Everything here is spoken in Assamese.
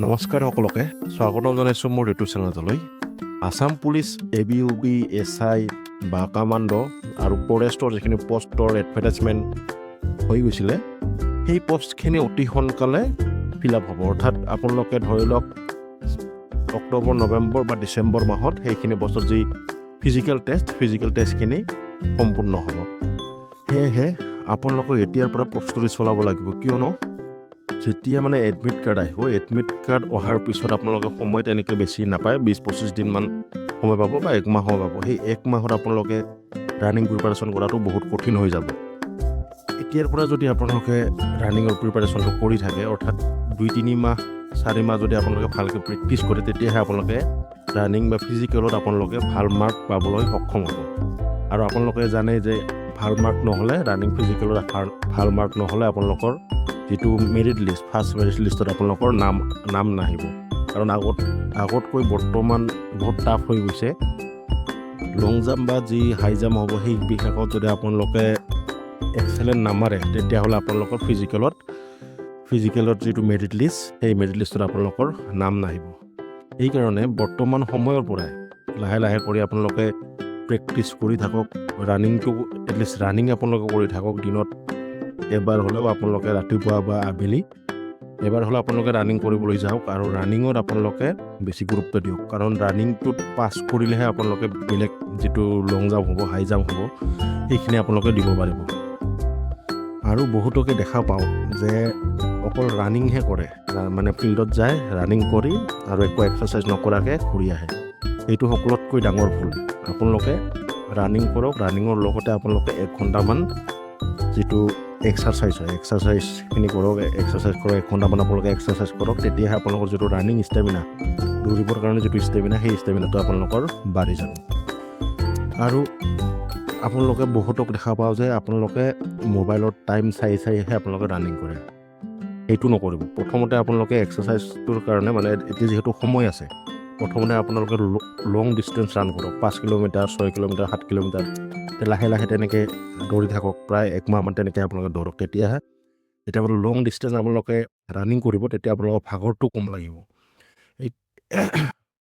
নমস্কাৰ, সকলোকে স্বাগতম জনাইছোঁ মোৰ ইউটিউব চেনেলটোলৈ। Assam police A B, U B, S I বা কামাণ্ড আৰু ফৰেষ্টৰ যিখিনি পষ্টৰ এডভাৰটাইজমেণ্ট হৈ গৈছিলে, সেই পষ্টখিনি অতি সোনকালে ফিল আপ হ'ব। অৰ্থাৎ আপোনালোকে ধৰি লওক, অক্টোবৰ, নৱেম্বৰ বা ডিচেম্বৰ মাহত সেইখিনি পষ্টত যি ফিজিকেল টেষ্ট, ফিজিকেল টেষ্টখিনি সম্পূৰ্ণ হ'ব। সেয়েহে আপোনালোকে এতিয়াৰ পৰা প্ৰস্তুতি চলাব লাগিব। কিয়নো যেতিয়া মানে এডমিট কাৰ্ড আহিব, এডমিট কাৰ্ড অহাৰ পিছত আপোনালোকে সময় তেনেকৈ বেছি নাপায়। 20-25 দিনমান সময় পাব বা এক মাহ সময় পাব। সেই এক মাহত আপোনালোকে ৰানিং প্ৰিপাৰেশ্যন কৰাটো বহুত কঠিন হৈ যাব। এতিয়াৰ পৰা যদি আপোনালোকে ৰানিঙৰ প্ৰিপাৰেশ্যনটো কৰি থাকে, অৰ্থাৎ 2-3 মাহ, 4 মাহ যদি আপোনালোকে ভালকৈ প্ৰেক্টিছ কৰে, তেতিয়াহে আপোনালোকে ৰানিং বা ফিজিকেলত আপোনালোকে ভাল মাৰ্ক পাবলৈ সক্ষম হ'ব। আৰু আপোনালোকে জানে যে ভাল মাৰ্ক নহ'লে, ৰানিং ফিজিকেলত ভাল মাৰ্ক নহ'লে আপোনালোকৰ যিটো মেৰিট লিষ্ট, ফাৰ্ষ্ট মেৰিট লিষ্টত আপোনালোকৰ নাম নাহিব। কাৰণ আগতকৈ বৰ্তমান বহুত টাফ হৈ গৈছে। লং জাম্প বা যি হাই জাম্প হ'ব, সেই বিভাগত যদি আপোনালোকে এক্সেলেণ্ট নামাৰে, তেতিয়াহ'লে আপোনালোকৰ ফিজিকেলত যিটো মেৰিট লিষ্ট, সেই মেৰিট লিষ্টত আপোনালোকৰ নাম নাহিব। সেইকাৰণে বৰ্তমান সময়ৰ পৰাই লাহে লাহে কৰি আপোনালোকে প্ৰেক্টিছ কৰি থাকক। ৰানিংটো, এটলিষ্ট ৰানিং আপোনালোকে কৰি থাকক। দিনত এবাৰ হ'লেও আপোনালোকে ৰাতিপুৱা বা আবেলি এবাৰ হ'লেও আপোনালোকে ৰানিং কৰিবলৈ যাওক আৰু ৰানিঙত আপোনালোকে বেছি গুৰুত্ব দিয়ক। কাৰণ ৰানিংটোত পাছ কৰিলেহে আপোনালোকে বেলেগ যিটো লং জাম্প হ'ব, হাই জাম্প হ'ব, সেইখিনি আপোনালোকে দিব পাৰিব। আৰু বহুতকে দেখা পাওঁ যে অকল ৰানিংহে কৰে, মানে ফিল্ডত যায়, ৰানিং কৰি আৰু একো এক্সাৰচাইজ নকৰাকৈ ঘূৰি আহে। এইটো সকলোতকৈ ডাঙৰ ভুল। আপোনালোকে ৰানিং কৰক, ৰানিঙৰ লগতে আপোনালোকে এক ঘণ্টামান যিটো এক্সাৰচাইজ হয়, এক্সাৰচাইজখিনি কৰক। এক্সাৰচাইজ কৰক, এক ঘণ্টামান আপোনালোকে এক্সাৰচাইজ কৰক। তেতিয়াহে আপোনালোকৰ যিটো ৰানিং ষ্টেমিনা, দৌৰিবৰ কাৰণে যিটো ষ্টেমিনা, সেই ষ্টেমিনাটো আপোনালোকৰ বাঢ়ি যাব। আৰু আপোনালোকে বহুতক দেখা পাওঁ যে আপোনালোকে মোবাইলত টাইম চাই চাইহে আপোনালোকে ৰানিং কৰে। সেইটো নকৰিব। প্ৰথমতে আপোনালোকে এক্সাৰচাইজটোৰ কাৰণে, মানে এতিয়া যিহেতু সময় আছে, প্ৰথমতে আপোনালোকে লং ডিষ্টেঞ্চ ৰান কৰক। 5 কিলোমিটাৰ, 6 কিলোমিটাৰ, 7 কিলোমিটাৰ, লাহে লাহে তেনেকৈ দৌৰি থাকক। প্ৰায় এক মাহমান তেনেকৈ আপোনালোকে দৌৰক। তেতিয়াহে যেতিয়া আপোনালোকে লং ডিষ্টেঞ্চ আপোনালোকে ৰানিং কৰিব, তেতিয়া আপোনালোকৰ ভাগৰটো কম লাগিব। এই